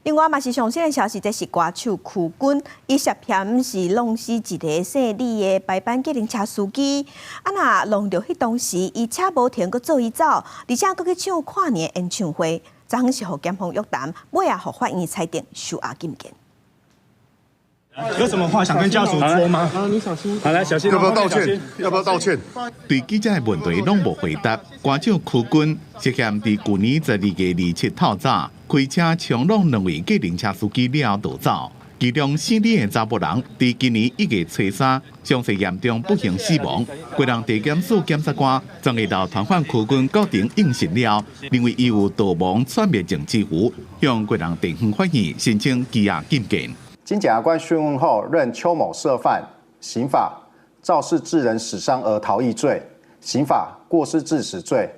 另外嘛是上新的消息，這是歌手許君，伊涉嫌是弄死一个姓李的白班計程車司機。啊，若弄著彼當時，伊車無停，閣做伊走，而且閣去唱跨年演唱會，昨昏是予檢方約談，尾仔予法院裁定收押禁見。有什麼話想跟家屬說嗎？你小心。好，來小心。要不要道歉？要不要道歉？對記者的問題攏無回答。歌手許君涉嫌佇舊年12月27透早開車衝撞兩位計程車司機了後逃走，其中姓李的查埔人佇今年1月初3傷勢嚴重，不幸死亡。基隆地檢署檢察官昨下晝傳喚許君到庭應訊了，認為伊有逃亡竄滅證之虞，向基隆地方法院申請羈押禁見。經檢察官訊問後，認邱某涉犯刑法肇事致人死傷而逃逸罪、刑法過失致死罪，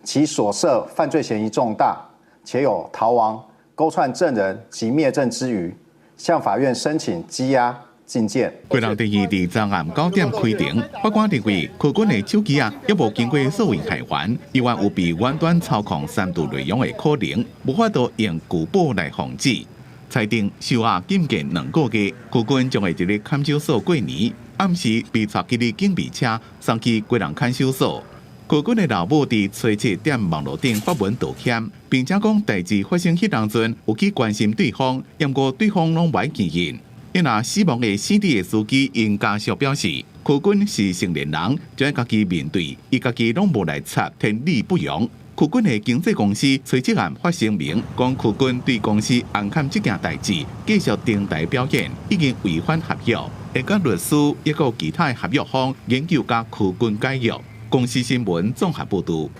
其所涉犯罪嫌疑重大，且有逃亡、勾串證人及滅證之虞，向法院申請羈押禁見。基隆地院佇昨暗9點開庭，法官認為許君的手機啊，猶無經過數位開環，猶原有被遠端操控刪除內容的可能，無法度用具保來防止。裁定收押禁見2個月，許君將會佇咧看守所過年，暗時被帶去警備車送去基隆看守所。許君的老母佇初七踮網路頂發文道歉，並且講代誌發生彼當陣有去關心對方，毋過對方攏無愛見𪜶。伊若死亡的姓李的司機𪜶家屬表示，許君是成年人，就愛家己面對，伊家己攏無來插，天理不容。許君的經紀公司隨即暗發聲明，講許君對公司紅崁這件代誌繼續登台表演，已經違反合約，會佮律師抑閣其他的合約方研究佮許君解約。公視新聞綜合報導。